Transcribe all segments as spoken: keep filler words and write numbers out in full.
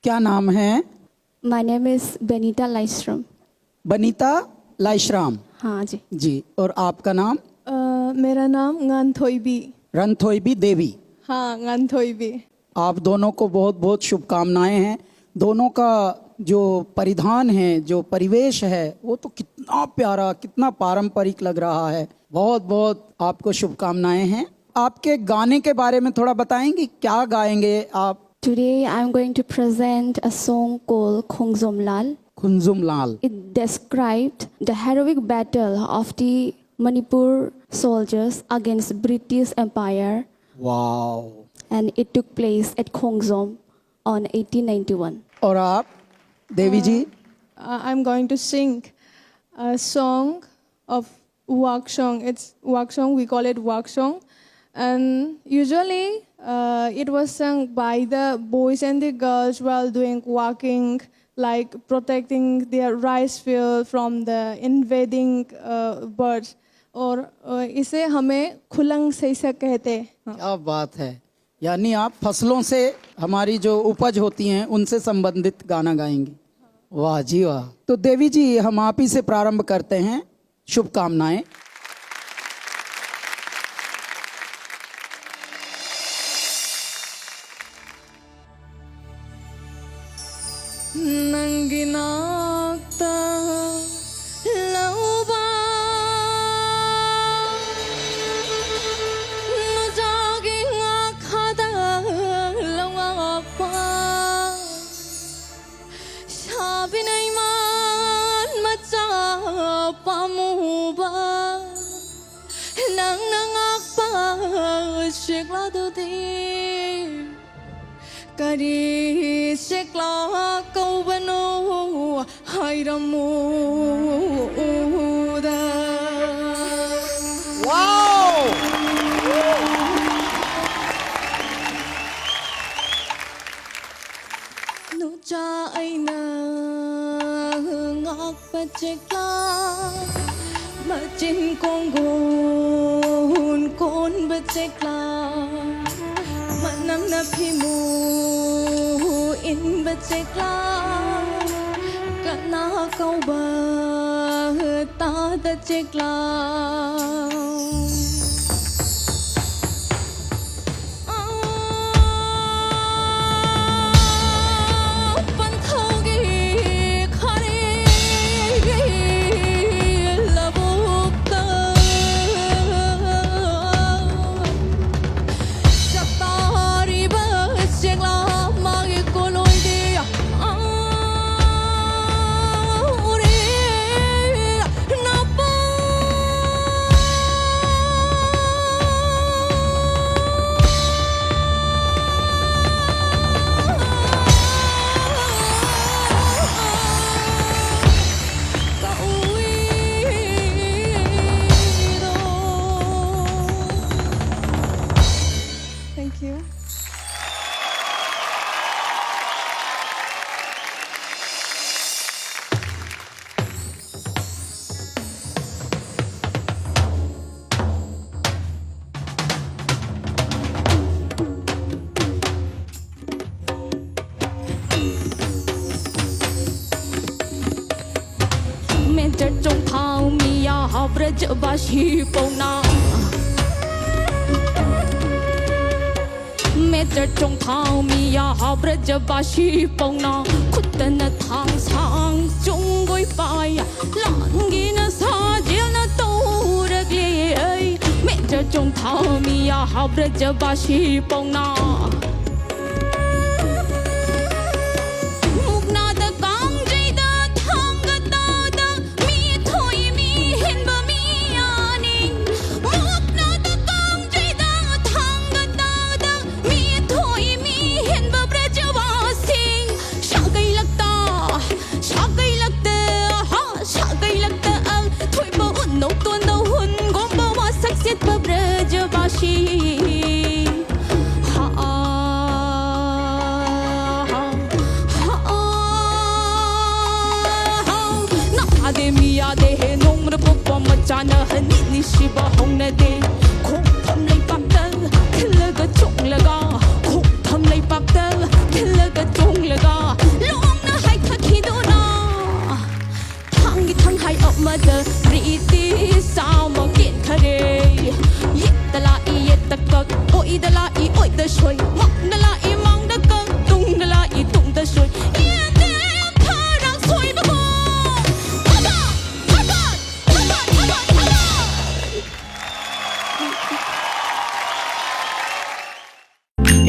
क्या नाम है? My name is Benita Laishram. Banita लाइश्राम. हाँ जी. जी, और आपका नाम? मेरा नाम Nganthoibi. रणथोईबी देवी. हाँ, Nganthoibi. आप दोनों को बहुत बहुत शुभकामनाएं हैं. दोनों का जो परिधान है, जो परिवेश है, वो तो कितना प्यारा, कितना पारंपरिक लग रहा है. बहुत बहुत आपको शुभकामनाएं हैं. आपके गाने के बारे में थोड़ा बताएंगे, क्या गाएंगे आप? Today I'm going to present a song called Khongjom Lal. Khongjom Lal. It described the heroic battle of the Manipur soldiers against British Empire, wow. And it took place at Khongjom on eighteen ninety-one. और आप देवी जी? Uh, I'm going to sing a song of Wakchung. It's Wakchung, we call it Wakchung. And usually uh, it was sung by the boys and the girls while doing walking, like protecting their rice field from the invading uh, birds. और uh, इसे हमें खुलंग सैसा कहते हैं. क्या बात है. यानी आप फसलों से, हमारी जो उपज होती हैं, उनसे संबंधित गाना गाएंगे. वाह जी वाह. तो देवी जी, हम आप ही से प्रारंभ करते हैं. शुभकामनाएं. ꯅꯪꯒꯤ ꯅꯥꯛꯇ ꯂꯧꯕ ꯅꯨꯡꯖꯥꯒꯤ ꯉꯥꯈꯥꯗ ꯂꯧꯉꯥꯛꯄ ꯁꯥꯕꯤꯅꯩꯃꯥꯟ ꯃꯆꯥ ꯄꯥꯝꯃꯨꯕ ꯅꯪꯅ ꯉꯥꯛꯄ ꯁꯦꯛꯂꯥꯗꯨꯗꯤ ꯀꯔꯤ ꯁꯦꯛꯂꯥ ꯀꯧꯕꯅꯣ ꯍꯥꯏꯔꯝꯃꯨꯗ. ꯅꯨꯆꯥ ꯑꯩꯅ ꯉꯥꯛꯄ ꯆꯦꯛꯂꯥ ꯃꯆꯤꯟ ꯀꯣꯡꯒꯣꯟ ꯀꯣꯟꯕ ꯆꯦꯛꯂꯥꯎ, ꯃꯅꯝꯅ ꯐꯤꯃꯨ ꯏꯟꯕ ꯆꯦꯛꯂꯥꯎ, ꯀꯅꯥ ꯀꯧꯕ ꯇꯥꯗ ꯆꯦꯛꯂꯥꯎ꯫ Thank you. Major Chongthao Miya ha Brajabasi pauna. Major Chongthao Miya ha Brajabasi pauna. ꯈꯨꯠꯇꯅ ꯊꯥꯡ ꯁꯥꯡ ꯆꯨꯡꯒꯣꯏ ꯄꯥꯏ, ꯂꯥꯟꯒꯤꯅ ꯁꯥꯖꯦꯜꯅ ꯇꯧꯔꯛꯂꯦ꯫ Major Chongthao Miya ha Brajabasi pauna. ꯃꯨꯛꯅꯥꯗ ꯀꯥꯡꯖꯩꯗ ꯊꯥꯡꯒ ꯇꯥꯗ ꯃꯤ ꯊꯣꯏ ꯃꯤ ꯍꯦꯟꯕ ꯃꯤ ꯌꯥꯅꯤꯡ꯫ ꯃꯨꯛꯅꯥꯗ ꯀꯥꯡꯖꯩꯗ ꯊꯥꯡꯒ ꯇꯥꯗ ꯃꯤ ꯊꯣꯏ ꯃꯤ ꯍꯦꯟꯕ ꯕ꯭ꯔꯖꯕꯥꯁꯤꯡ꯫ ꯁꯥꯒꯩ ꯂꯛꯇ, ꯁꯥꯒꯩ ꯂꯛꯇ, ꯍꯥ, ꯁꯥꯒꯩ ꯂꯛꯇ ꯑꯊꯣꯏꯕ ꯎꯅꯧ ꯇꯣꯟꯗꯧ ꯍꯨꯟꯒꯣꯝꯕ ꯋꯥꯁꯛ ꯆꯦꯠꯄ ꯕ꯭ꯔꯖꯕꯥꯁꯤ꯫ ꯍꯥ, ꯍꯥ, ꯍꯥ, ꯍꯥ꯫ ꯅꯥꯗꯦ ꯃꯤ ꯌꯥꯗꯦ ꯍꯦ ꯅꯣꯡꯃꯗ ꯄꯣꯛꯄ ꯃꯆꯥꯅ ꯍꯅꯤ ꯅꯤꯁꯤꯕ ꯍꯧꯅꯗꯦ꯫ ꯈꯣꯡꯐꯝ ꯂꯩꯄꯥꯛ ꯗ ꯂꯥꯛꯏ ꯑꯣꯏꯗ ꯁꯣꯏ, ꯃꯛꯅ ꯂꯥꯛꯏ ꯃꯥꯡꯗ ꯀꯛ, ꯇꯨꯡꯗ ꯂꯥꯛꯏ ꯇꯨꯡꯗ ꯁꯣꯏ, ꯌꯦꯟꯗꯦꯝ ꯊꯔꯥꯛ ꯁꯣꯏꯕꯕꯨ꯫ ꯊꯕꯛ! ꯊꯕꯛ! ꯊꯕꯛ! ꯊꯕꯛ! ꯊꯕꯛ!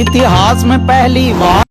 इतिहास में पहली बार